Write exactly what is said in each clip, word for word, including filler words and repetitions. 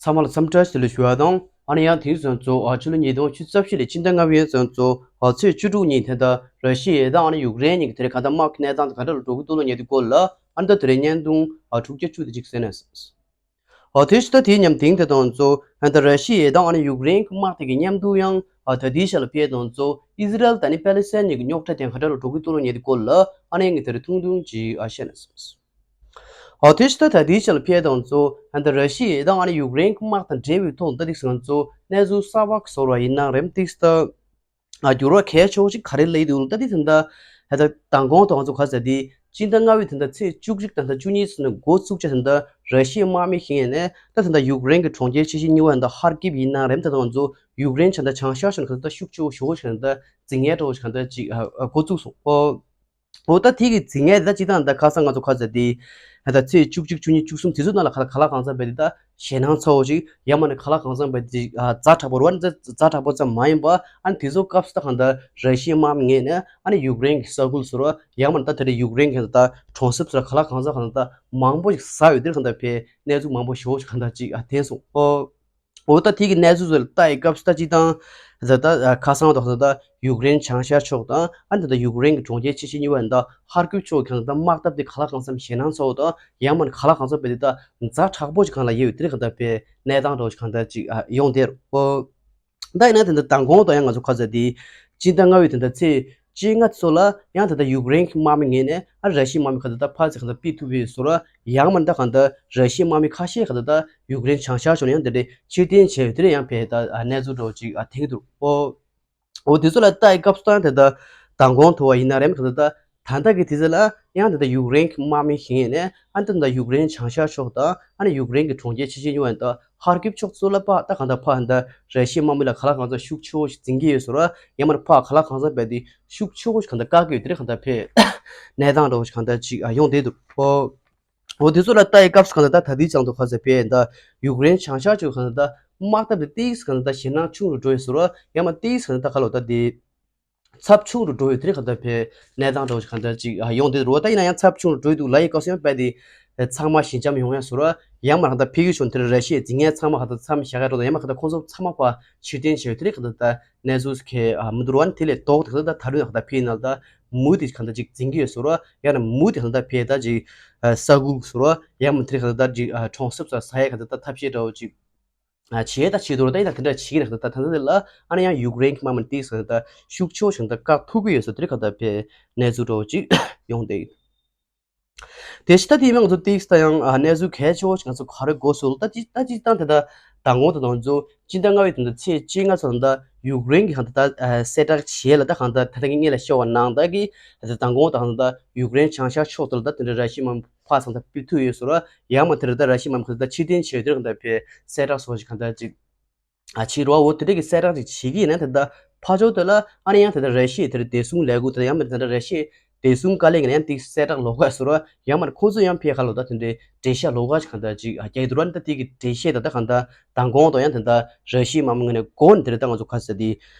ཚང་མ་ལ་འཚམས་འདྲི་ཞུ་ལ་ཞུ་བ་དང་། ཨ་ནི་ཡང་དེང་སང་ཚོ་ཨ་ཕྱི་ལོ་ཉིས་སྟོང་ཉི་ཤུ་རྩ་བཞི་ལོའི་ཕྱི་ཟླ་ལྔ་པའི་ཚོ་ཨ་ཚེས་བཅུ་དྲུག་ཉིན་དེ་ད་ར་ཤི་ཡ་དང་ཨ་ནི་ཡུཀ་རེན་གཉིས་ཀྱི་དེ་རིང་གང་ལྟར་དམག་གི་གནས་སྟངས་དེ་ག་འདྲ་ལ་འགྲོ་གི་འདུག་ལ་ཉེ་དུས་སྐོར་ལ་ཨ་ནི་ད་དེ་རིང་བརྙན་ཐུང་ཨ་དྲུག་བརྒྱ་བཅུ་དེ་ཅིག་གསན་ན་ཟེར། ཨ་དེ་ཕྱི་ད་དེའི་མཉམ་དེང་དེ་དང་ཚོ་ཨ་ད་ར་ཤི་ཡ་དང་ཨ་ནི་ཡུཀ་རེན་གྱི་དམག་དེ་གི་མཉམ་དུ་ཡང་ཨ་ད་དེའི་ཤ་ལ་ཕེ་དང་ཚོ་ཨི་ཟི་རལ་དང་ཨ་ནི་པེ་ལི་སི་ཐན་གཉིས་ཀྱི་རྙོག་དྲ་དེ་ག་འདྲ་ལ་འགྲོ་གི་འདུག་ལ་ཉེ་དུས་སྐོར་ལ་ཨ་ནི་ངས་དེ་རིང་ཐུང་ཐུང་ཅིག་ཨ་བཤད་ན་ཟེར། ཨོ་དེ་ཕྱི་ད་ད་དེའི་ཆ་ལ་ཕེ་དང་ཚོ་ཨ་ད་ར་ཤི་ཡ་དང་ཨ་ནི་ཡུཀ་རེན་གྱི་དམག་དང་འབྲེལ་བའི་ཐོག་ད་དེ་ང་ཚོ་གནས་ཚུལ་གསར་པ་བཟོ་བ་ཡིན་ན་རེམ་ཏིག་ད་ཨ་འགྱུར་བ་གལ་ཆེ་བོ་ཞིག་ག་རེ་སླེབས་འདུག་ད་དེ་ད་ད་ད་མདང་དགོང་དང་ང་ཚོ་ག་ཟེར་དེ་སྤྱི་ཟླ་ལྔ་པའི་ད་ད་ཚེས་བཅུ་གཅིག་དང་ད་བཅུ་གཉིས་ཚོ་ནས་འགོ་བཙུགས་ཆ་ད་ད་ར་ཤི་ཡའི་དམག་མི་ཞིག་ཡིན་ནས་ད་ད་ད་ཡུཀ་རེན་གྱི་གྲོང་ཁྱེར་ཆེ་ཤོས་གཉིས་པ་ད་ཧར་ཀིབ་ཡིན་ན་རེམ་ད་ད་ང་ཚོ་ཡུཀ་རེན་ཆ་ད་བྱང་ཤར་ཕྱོགས་ནས་ག་ད་ཤུགས་ཆེ་བོ་ཞིག་ད་འཛིང་ཡས་འདྲ་བོ་ཞིག་ག་ད་ཅིག་འགོ་བཙུགས་སོང་ཨོ། འོ་ད་དེ་གི་འཛིང་ངེས་ད་ཅི་ཐང་ད་ཁ་སང་ང་ཚོ་ཁ་ཟེར་དེ་ད་ཚེས་བཅུ་གཅིག་བཅུ་གཉིས་བཅུ་གསུམ་དེ་ཚོ་ནང་ལ་ག་ལ་ག་ལ་གང་འཚམ་བས་དེ་ད་ཞེད་སྣང་ཚ་བོ་ཞིག་ཡང་མིན་ན་ག་ལ་གང་འཚམ་བས་དེ་ཛ་དྲག་པོ་རུ་བ་ཛ་དྲག་པོ་ཙམ་མ་ཡིན་པ་ཨ་ནི་དེ་ཚོ་སྐབས་སུ་ད་གང་ད་ར་ཤི་ཡའི་དམག་མི་ངེས་ནས་ཨ་ནི་ཡུཀ་རེན་གྱི་ས་ཁུལ་ཟེར་བ་ཡང་མིན་ད་དེ་རེ་ཡུཀ་རེན་གྱི་ད་གྲོང་གསེབ་ཟེར་ག་ལ་གང་འཚམ་གང་ད་མང་པོ་ཞིག་ཟ་ཡོད་དེ་གང་ད་བས་གནས་ཚུལ་མང་པོ་ཞིག་གང་ད་ཅིག་ཨ་བསྟན་སོང་ཨོ། འོ་ད་དེ་གི་གནས་ཚུལ་ཚོ་ལ་ལྟ་ཡི་སྐབས་སུ་ད་ཅི་དང་ད་ད་ཁ་སང་དང་ད་ཡུཀ་རེན་བྱང་ཤར་ཕྱོགས་དང་ཨ་ནི་ད་ཡུཀ་རེན་གྱི་གྲོང་ཁྱེར་ཆེ་ཤོས་གཉིས་པ་ད་ཧར་ཀིབ་ཕྱོགས་ཀྱང་ད་དམག་འཐབ་དེ་ག་ལ་གང་འཚམ་ཞེད་སྣང་ཚ་བོ་དང་ཡང་མིན་ག་ལ་གང་འཚམ་བས་དེ་ད་ཛ་དྲག་པོ་ཞིག་གང་ལ་ཡོད་དེ་རེད་གང་ད་བས་གནས་སྟངས་འདྲ་བོ་ཞིག་གང་ད་ཅིག་ཡོང་དེ་རེད་ཨོ། ད་ཡིན་ན་དེ་འདྲ་མདང་དགོང་དང་ཡང་ང་ཚོ་ཁ་ཟེར་དེ་སྤྱི་ཟླ་ལྔ་པའི་དེ་འདྲ་ཚེས་བཅོ་ལྔ་ཚོ་ལ་ཡང་དེ་འདྲ་ཡུཀ་རེན་གྱི་དམག་མི་ངེས་ནས་ཨ་ར་ཤི་ཡའི་དམག་མི་ག་ད་ད་ཕར་ཚེ་ག་ད་ཕུད་ཐུབ་པའི་བཟོ་ར་ཡང་མིན་ད་གང་ད་ར་ཤི་ཡའི་དམག་མི་ཁ་ཤས་ག་ད་ད་ཡུཀ་རེན་བྱང་ཤར་ཕྱོགས་ནས་ཡང་དེ་འདྲ་ཕྱིར་འཐེན་བྱས་ཡོད་དེ་འདྲ་ཡང་བས་ད་གནས་ཚུལ་འདྲ་བོ་ཅིག་ཐེངས་འདུག་ཨོ། འོ་དེ་ཚོ་ལ་ལྟ་ཡི་སྐབས་སུ་ད་དེ་ད་མདང་དགོང་ཐུ་བ་ཡིན་ན་རེམ་ག་ད་ད། ད་ལྟ་གི་དུས་ཚོད་ལ་ཡང་ད་ལྟ་ཡུཀ་རེན་གྱི་དམག་མི་ཞིག་ཡིན་ནས་ཨ་ད་ལྟ་ཡུཀ་རེན་བྱང་ཤར་ཕྱོགས་དང་ཨ་ནི་ཡུཀ་རེན་གྱི་གྲོང་ཁྱེར་ཆེ་ཆེ་ཉུང་བ་དང་ཧར་ཀིབ་ཕྱོགས་ཚོ་ལ་ཕ་ད་གང་ལྟར་ཕ་ད་ར་ཤི་ཡའི་དམག་མི་ལ་ག་ལ་གང་འཚམ་ཤུགས་ཆེ་བོ་ཞིག་འཛིང་གི་ཡོད་ཟེར་བ་ཡང་མ་ཕ་ག་ལ་གང་འཚམ་བས་དེ་ཤུགས་ཆེ་བོ་ཞིག་གང་ལྟར་བཀག་གི་ཡོད་དེ་རེད་གང་ལྟར་ཕེ་གནས་སྟངས་འདྲ་བོ་ཞིག་གང་ལྟར་ཅིག་ཡོང་བསྡད་འདུག་ཨོ། འོ་དེ་ཚོ་ལ་ལྟ་ཡི་སྐབས་སུ་གང་ལྟར་ད་ད་ལྟའི་ཆར་དུ་ག་ཚོད་ཕེ་ད་ཡུཀ་རེན་བྱང་ཤར་ཕྱོགས་གང་ལྟར་དམག་འཐབ་དེ་ཏིག་གང་ལྟར་ཞེད་སྣང་ཆུང་རུ་འགྲོ་ཡོད་ཟེར་བ་ཡང་མ་ཏིག་གང་ལྟར་ག་ལོ་ད་དེ། ཚབས་ཆུང་རུ་འགྲོ་ཡོད་དེ་རེད་གང་ལྟར་ཕེ་གནས་སྟངས་འདྲ་བོ་ཞིག་གང་ལྟར་ཅིག་ཡོང་དེ་རུ་བ་ད་ཡིན་ན་ཡང་ཚབས་ཆུང་རུ་འགྲོ་ཡི་འདུག་ལ་ཡི་སྐབས་སུ་ཡང་དཔེ་དེ་ཚང་མ་ཞི་འཇམ་ཡོང་ཡ་ཟེར་བ་ཡང་མ་རང་ད་ཕེ་གི་ཤོན་དེར་ར་ཤི་ཡའི་འཛིང་ངན་ཚང་མ་གང་ལྟར་མཚམས་བཞག་ག་འགྲོ་དང་ཡང་མ་གང་ལྟར་ཁོང་ཚོ་ཚང་མ་ཕ་ཕྱིར་འཐེན་བྱས་ཡོད་དེ་རེད་གང་ལྟར་ད་གནས་ཚུལ་ཁེ་མི་འདུག་རུ་བ་ནི་དེ་ལས་ལྡོག་དེ་གང་ལྟར་ད་ད་རུང་ཡང་གང་ལྟར་ཕེ་ཡིན་ན་ད་མུ་དེ་གང་ལྟར་ཅིག་འཛིང་གི་ཡོད་ཟེར་བ་ཡང་ན་མུ་དེ་གང་ལྟར་ཕེ་ད་ཅིག་ས་ཁུལ་ཟེར་བ་ཡང་མ་དེ་གང་ལྟར་ཅིག་གྲོང་གསེབ་ས་ས་ཡ་གང་ལྟར་ད་ཐབས་ཤེས་འདྲ་བོ་ཅིག་བྱས་ད་བྱེད་དོ་ར་ད་ཡིན་ན་དེ་འདྲ་བྱེད་ཀྱི་རེད་ད་ད་ད་ལྟ་དེ་ལ་ཨ་ནི་ཡང་ཡུཀ་རེན་གྱི་དམག་མི་ཏིག་ཟེར་ད་ཤུགས་ཆེ་བོ་ཞིག་ད་བཀག་ཐུབ་ཀྱི་ཡོད་ཟེར་དེ་རེད་གང་ལྟར་ཕེ་གནས་ཚུལ་འདྲ་བོ་ཅིག་ཡོང་བསྡད་ཡོད། དེ་ཕྱི་ད་དེ་མིན་ང་ཚོ་ཏིག་ད་ཡང་གནས་ཚུལ་གལ་ཆེ་བོ་ཞིག་ང་ཚོ་ག་རེ་གོ་སོང་ད་ཅི་ད་ཅི་ད་དེ་ད་མདང་དགོང་ད་ང་ཚོ་སྤྱི་ཟླ་ལྔ་པའི་དེ་ད་ཚེས་བཅོ་ལྔ་ཚོ་ད་ཡུཀ་རེན་གྱི་གང་ད་ད་གསལ་བསྒྲགས་བྱས་ལ་ད་གང་ད་ད་ད་གི་སྔོན་ལ་ཤོར་བ་ནང་ད་གི་ད་མདང་དགོང་ད་གང་ད་ཡུཀ་རེན་བྱང་ཤར་ཕྱོགས་དེ་ལ་ད་དེ་འདྲ་ར་ཤི་མ་ཕར་ཚང་ད་ཕུད་ཐུབ་ཡོད་ཟེར་བ་ཡང་མ་དེ་རེད་ད་ར་ཤི་མ་གང་ད་ཕྱིར་འཐེན་བྱས་དེ་གང་ད་ཕེ་གསལ་བསྒྲགས་སོགས་ཞིག་གང་ད་ཅིག་ཨ་ཕྱི་རོ་འོ་དེ་འདྲ་གི་གསལ་བསྒྲགས་ཅིག་བྱེད་ཀྱི་ཡིན་ན་དེ་ད་ཕ་ཕྱོགས་དེ་ལ་ཨ་ནི་ཡང་དེ་ད་ར་ཤི་ཡའི་དེར་བདེ་སྲུང་ལས་འགུལ་དེ་ཡང་མིན་དེ་ད་ར་ཤི་ཡའི་བདེ་སྲུང་བཀའ་བློན་གྱི་ཡང་ཏིག་གསལ་བསྒྲགས་ལོགས་ཀ་ཟེར་བ་ཡང་མིན་ཁོང་ཚོས་ཡང་ཕེ་ཁ་ལོ་ད་དེ་འདྲའི་འགྲེལ་བཤད་ལོགས་ཀ་ཞིག་གང་ད་ཅིག་ཨ་རྒྱག་གི་འདུག་ར་ནི་ད་དེ་གི་འགྲེལ་བཤད་ད་ད་གང་ད་མདང་དགོང་དང་ཡང་དེ་ད་ར་ཤི་ཡའི་དམག་མི་ངོས་ནས་འགོ་ནས་དེ་རེད་ད་ང་ཚོ་ག་ཟེར་དེ་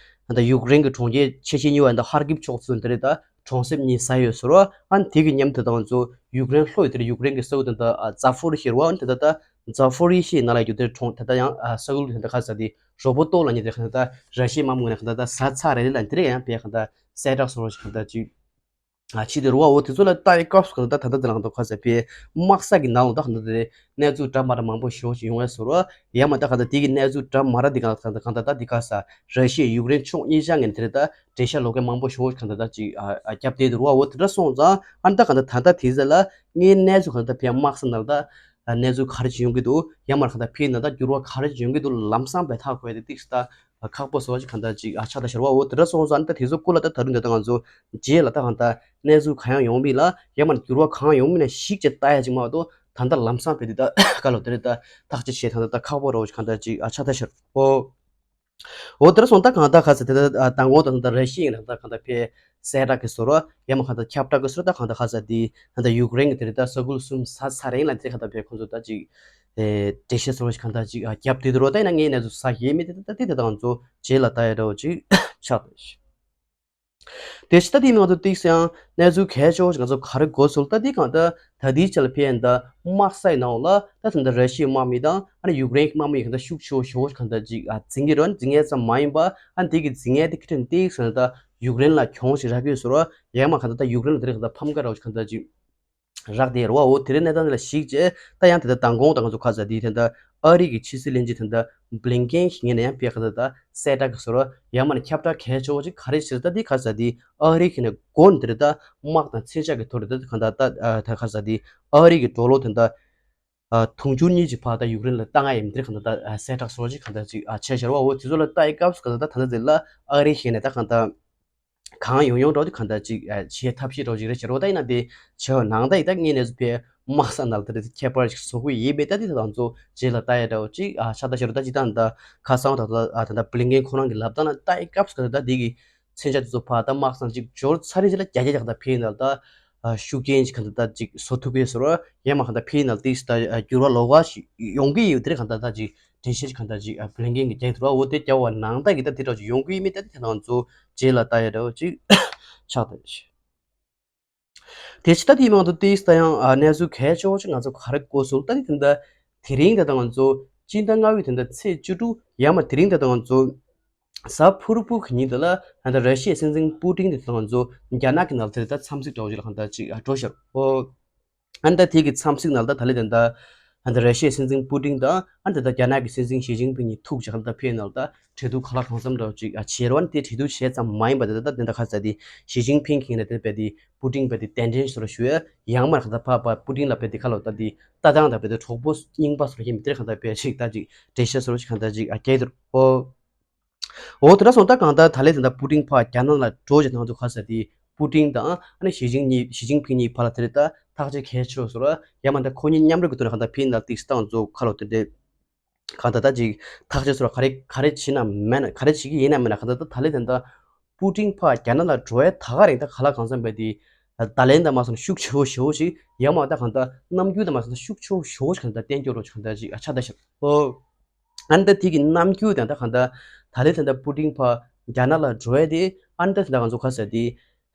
ད་ཡུཀ་རེན་གྱི་གྲོང་ཁྱེར་ཆེ་ཤོས་གཉིས་པ་ད་ཧར་ཀིབ་ཕྱོགས་སུ་དེ་རེད་ད། གྲོང་གསེབ་གཉིས་ཟ་ཡོད་ཟེར་བ་ཨ་ནི་དེ་གི་མཉམ་དུ་ད་ང་ཚོ་ཡུཀ་རེན་ལྷོ་ཡི་དེར་ཡུཀ་རེན་གྱི་ས་ཁུལ་དེ་འདྲ་ཛ་ཕོ་རི་ཤི་ར་བ་ཨ་ནི་དེ་ད་ཛ་ཕོ་རི་ཤི་ནང་ལ་ཡོད་དེ་གྲོང་དེ་ད་ཡང་ས་ཁུལ་དེ་འདྲ་ག་ས་དེ་རོ་པོ་ཏོ་ལ་ཉེ་དེ་ག་ད་ར་ཤི་ཡའི་དམག་མི་ངོས་ནས་ག་ད་ཟ་ཚར་རེད་ལ་དེ་རིང་ཡང་བས་ག་ད་གསལ་བསྒྲགས་སོང་ཞིག་ག་ད་ཅིག་ཨ་ཕྱི་དེ་རུ་བ་འོ་དེ་ཚོ་ལ་ལྟ་ཡི་སྐབས་སུ་ག་ད་ད་ད་དེ་ལ་ག་ད་ག་ས་བས་དམག་ས་གི་ནང་ལ་ད་ག་ད་དེ་གནས་ཚུལ་འདྲ་མ་འདྲ་མང་པོ་ཞེ་པོ་ཞིག་ཡོང་བས་ཟེར་བ་ཡང་མ་ད་ག་ད་དེ་གི་གནས་ཚུལ་འདྲ་མ་འདྲ་དེ་ག་ད་ག་ད་ད་དེ་ག་ས་ར་ཤི་ཡ་ཡུཀ་རེན་ཕྱོགས་གཉིས་ཆ་ངན་དེ་རེད་ད། འགྲེལ་བཤད་ལོགས་ཀ་མང་པོ་ཞེ་པོ་གང་ལྟར་ད་ཅིག་ཨ་ཨ་རྒྱབ་བསྡད་འདུག་ར་བ་འོ་དེ་འདྲ་སོང་ཙང་ཨ་ནི་ད་གང་ལྟར་ད་ལྟ་དེ་ཚོ་ལ་ངའི་གནས་ཚུལ་གང་ལྟར་ཕེ་དམག་ས་ནང་ལ་ད་གནས་ཚུལ་ག་རེ་ཅིག་ཡོང་གི་འདུག་ཡང་མར་གང་ལྟར་ཕེ་ནང་ད་འགྱུར་བ་ག་རེ་ཅིག་ཡོང་གི་འདུག་ལམ་སང་བས་ཐག་གོ་ཡ་དེ་ཏིག་ས་ད་ཁག་པོ་བཟོ་བ་ཅིག་གང་ལྟར་ཅིག་ཨ་ཆགས་ད་ཤར་བ་འོ་དེ་འདྲ་སོང་ཙང་ཨ་ནི་ད་དེ་ཚོ་སྐོར་ལ་ད་ད་རུང་ད་ད་ང་ཚོ་རྗེས་ལ་ད་གང་ལྟར་གནས་ཚུལ་གང་ཡང་ཡོང་མིན་ལ་ཡང་མར་འགྱུར་བ་གང་ཡོང་མིན་ལ་ཞིག་ཅིག་ལྟ་ཡ་ཅིག་མ་གཏོགས་ད་ལྟ་ལམ་སང་བས་དེ་ད་ག་ལོ་དེ་རེད་ད་ཐག་ཅིག་བྱས་ད་ལྟ་ད་ཁག་པོ་ར་བ་ཅིག་གང་ལྟར་ཅིག་ཨ་ཆགས་ད་ཤར་འོ། འོ་དེར་སོང་ད་གང་ལྟར་ག་ས་དེ་ད་མདང་དགོང་དང་ད་ར་ཤི་ཡ་ཡིན་ད་གང་ལྟར་ཕེ་གསལ་བསྒྲགས་ཀྱི་ཟེར་རོ་ཡང་མ་གང་ལྟར་ཁྱབ་བསྒྲགས་ཀྱི་ཟེར་རོ་ད་གང་ལྟར་ག་ས་དེ་ད་ལྟ་ཡུཀ་རེན་གྱི་དེ་རེད་ད་ས་ཁུལ་གསུམ་ཟ་ཚར་རེད་ལ་དེ་གང་ལྟར་ཕེ་ཁོང་ཚོ་ད་ཅིག་ཨེ་འགྲེལ་བཤད་ཟེར་རོ་ཞིག་གང་ལྟར་ཅིག་ཨ་རྒྱབ་དེ་དུ་རོ་ད་ཡིན་ན་ངའི་གནས་ཚུལ་ཟ་ཡས་མེད་དེ་ད་དེ་ད་ང་ཚོ་རྗེས་ལ་ལྟ་ཡ་འདྲ་བོ་ཅིག་ཆགས་ད། དེ་ཕྱི་ད་དེ་མིན་ང་ཚོ་ཏིག་སེ་ཡང་གནས་ཚུལ་གལ་ཆེ་བོ་ཞིག་ང་ཚོ་ག་རེ་གོ་སོང་ད་དེ་གང་ལྟར་ ད་ལྟའི་ཆ་ལ་ཕན་ད་དམག་སའི་ནང་ལ་ད་ད་ད་ར་ཤི་ཡའི་དམག་མི་དང་ཨ་ནི་ཡུཀ་རེན་གྱི་དམག་མི་གང་ད་ཤུགས་ཆེ་བོ་ཞེ་བོ་གང་ད་ཅིག་ཨ་འཛིང་གི་རོགས་འཛིང་ཡས་ཙམ་མ་ཡིན་པ་ཨ་ནི་དེ་གི་འཛིང་ཡས་དེ་ཁི་ཏྲན་ཏིག་ཟེར་ན་ད་ཡུཀ་རེན་ལ་གྱོང་ཞིག་རག་གི་ཡོད་ཟེར་བ་ཡང་མ་གང་ད་ད་ཡུཀ་རེན་ལ་དེ་རིང་གང་ད་ཕམ་ཁ་རོགས་གང་ད་ཅིག་རག་དེ་རོ་བ་འོ་དེ་རིང་གནས་སྟངས་དེ་ལ་གཞིགས་བྱས་ད་ཡང་དེ་ད་མདང་དགོང་ད་ང་ཚོ་ཁ་ས་དེ་དེ་ད་ཨ་རི་གི་ཕྱི་སྲིད་བློན་ཆེན་དེ་ད་བྷི་ལིན་ཀེན་ཞིག་ངེས་ནས་ཡང་ཕེ་གང་ད་ད་གསལ་བསྒྲགས་གི་ཟེར་བ་ཡང་མ་ནས་ཁྱབ་བསྒྲགས་གལ་ཆེ་བོ་ཅིག་ག་རེ་ཟེར་ད་དེ་ཁ་ས་དེ་ཨ་རི་གི་ནས་དགོན་དེ་རེད་ད་དམག་དང་མཚོན་ཆ་གི་ཐོག་རེད་ད་གང་ད་ད་ད་ཁ་ས་དེ་ཨ་རི་གི་ཌོ་ལར་དེ་ད་ཨ་དུང་ཕྱུར་གཉིས་ཀྱི་ཕར་ད་ཡུཀ་རེན་ལ་བཏང་ཡ་ཡིན་དེ་གང་ད་ད་ཨ་གསལ་བསྒྲགས་སོགས་ཅིག་གང་ད་ཅིག་ཨ་བྱས་ཤར་བ་འོ་དེ་ཚོ་ལ་ལྟ་ཡི་སྐབས་སུ་གང་ད་ད་ད་ད་དེ་ལ་ཨ་རི་ཞེས་ནས་ད་གང་ད་གང་ཡོང་ཡོང་འགྲོ་དེ་གང་ད་ཅིག་ཨ་བྱེད་ཐབས་ཤེས་འགྲོ་ཅིག་རེད་ཤར་བ་ད་ཡིན་ན་དེ་བྱས་བ་ནང་ད་ཡི་ད་ངས་ནས་ཚོ་ཕེ་དམག་ས་ནང་ལ་ད་རེད་ཁྱད་པར་ཅིག་བཟོ་གི་ཡིན་པས་ད་དེ་ད་ང་ཚོ་རྗེས་ལ་ལྟ་ཡ་འདྲ་བོ་ཅིག་ཨ་ཆ་ད་ཤར་བ་ད་ཅིག་ད་ད་ཁ་སང་ད་ད་ཨ་ད་ད་བྷི་ལིན་ཀེན་ཁོ་རང་གི་ལབ་སྟངས་ལ་ལྟ་ཡི་སྐབས་སུ་གང་ད་ད་དེ་གི་མཚོན་ཆ་དེ་ཚོ་ཕར་ད་དམག་སང་ཅིག་འབྱོར་ཚར་རེ་ཅིག་ལ་རྒྱ་རྒྱ་རྒྱག་ད་ཕེ་ཡིན་ན་ད་ཤུགས་རྐྱེན་ཅིག་གང་ད་ད་ཅིག་བཟོ་ཐུབ་པའི་ཟེར་བ་ཡང་མ་གང་ད་ཕེ་ཡིན་ན་ཏིག་ད་འགྱུར་བ་ལོགས་ཀ་ཞིག་ཡོང་གི་ཡོད་དེ་རེད་གང་ད་ད་ཅིག་འགྲེལ་བཤད་ཅིག་གང་ད་ཅིག་བྷི་ལིན་ཀེན་གྱི་རྒྱག་ཐུབ་བ་འོ་དེ་རྒྱ་བ་ནང་ད་གི་ད་དེ་འདྲ་ཅིག་ཡོང་གི་ཡིན་མིན་ད་དེ་ད་ང་ཚོ་རྗེས་ལ་ལྟ་ཡ་འདྲ་བོ་ཅིག་ཆགས་ད་ཅིག་དེ་ཕྱི་ད་དེའི་མང་དུ་ཏིས་ད་ཡང་ཨ་གནས་ཚུལ་གལ་ཆེ་བོ་ཅིག་ང་ཚོ་ག་རེ་གོ་སོང་ད་དེ་དེ་འདྲ་དེ་རིང་ད་ད་ང་ཚོ་སྤྱི་ཟླ་ལྔ་པའི་དེ་འདྲ་ཚེས་བཅུ་དྲུག་ཡང་མ་དེ་རིང་ད་ད་ང་ཚོ་གཟའ་ཕུར་བུ་གི་ཉིན་དེ་ལ་ད་ད་ར་ཤི་ཡའི་སྲིད་འཛིན་པུ་ཏིན་དེ་ད་ང་ཚོ་རྒྱ་ནག་གི་ནང་དེ་ད་འཚམས་གཟིགས་འདྲ་བོ་ཅིག་ལ་གང་ད་ཅིག་ཨ་འགྲོ་ཤར་ཨོ། ཨ་ནི་ད་དེ་གི་འཚམས་གཟིགས་ནང་ད་ད་ལེ་དེ་ད་ཨ་ནི་ད་ར་ཤི་ཡའི་སྲིད་འཛིན་པུ་ཏིན་དང་ཨ་ནི་ད་ད་རྒྱ་ནག་གི་སྲིད་འཛིན་ཞི་ཅིན་ཕིང་གཉིས་ཐུག་ཅིག་ཧ་ལ་ད་ཕེ་ནང་ད་གྲོས་བསྡུར་ག་ལ་གང་འཚམ་འདྲ་བོ་ཅིག་ཨ་བྱེད་རོགས་ཨ་ནི་དེ་གྲོས་བསྡུར་བྱས་ཙམ་མ་ཡིན་པ་དེ་ད་ད་དེ་ད་ཁ་ས་དེ་ཞི་ཅིན་ཕིང་གིས་ནས་དེ་བས་དེ་པུ་ཏིན་བས་དེ་གདན་འདྲེན་ཟེར་ཞུ་ཡ་ཡང་མར་ཁ་ད་ཕ་ཕ་པུ་ཏིན་ལ་བས་དེ་ཁ་ལོ་ད་དེ་ལྟ་སྟངས་ད་བས་དེ་གྲོགས་པོ་རྙིང་པ་ཟེར་ཡིན་མི་དེ་ཁ་ད་བས་ཅིག་ད་ཅིག་འགྲེལ་བཤད་ཟེར་ཅིག་གང་ད་ཅིག་ཨ་སྐྱེལ་དུ་ཨོ། འོ་དེ་འདྲ་སོང་ད་གང་ལྟར་ད་ལན་དེ་འདྲ་པུ་ཏིན་ཕར་རྒྱ་ནག་ལ་འགྲོ་བྱེད་དང་དུ་ཁ་ས་དེ་པུ་ཏིན་དང་ཨ་ནི་ཞི་ཅིང་གཉིས་ཞི་ཅིན་ཕིང་གཉིས་བར་ལ་དེ་རེད་ད་ཐག་གཅོད་གལ་ཆེ་བཟོ་ར་ཡང་མ་ད་ཁོ་གཉིས་མཉམ་རུབ་ཀྱི་ཐོག་ནས་གང་ལྟར་ཕིན་ལ་ཏིག་སི་ཏང་ཚོ་ཁ་ལོ་དེ་འདྲས་གང་ལྟར་ད་ཅིག་ཐག་གཅོད་བཟོ་ར་ག་རེ་ག་རེ་བྱེད་ན་མེད་ན་ག་རེ་བྱེད་ཀྱི་ཡིན་ན་མེད་ན་གང་ལྟར་ད་ད་ལན་དེ་འདྲ་པུ་ཏིན་ཕར་རྒྱ་ནག་ལ་འགྲོ་ཡ་ད་ག་རེད་ད་ག་ལ་གང་འཚམ་པའི་དེ་ད་ལན་ད་མ་སོང་ཤུགས་ཆེ་བོ་ཞེ་བོ་ཞིག་ཡང་མ་ད་གང་ལྟར་རྣམ་འགྱུར་ད་མ་སོང་ཤུགས་ཆེ་བོ་ཞེ་བོ་ཞིག་གང་ལྟར་བསྟན་སྐྱོ་རོ་ཞིག་གང་ལྟར་ཅིག་ཨ་ཆ་ད་ཤག་ཨོ། ཨ་ནི་ད་དེ་གི་རྣམ་འགྱུར་དང་ད་གང་ལྟར་ད་ལན་ད་ལྟ་པུ་ཏིན་ཕར་རྒྱ་ནག་ལ་འགྲོ་ཡ་དེ་ཨ་ནི་ད་ད་ང་ཚོ་ཁ་ས་དེ་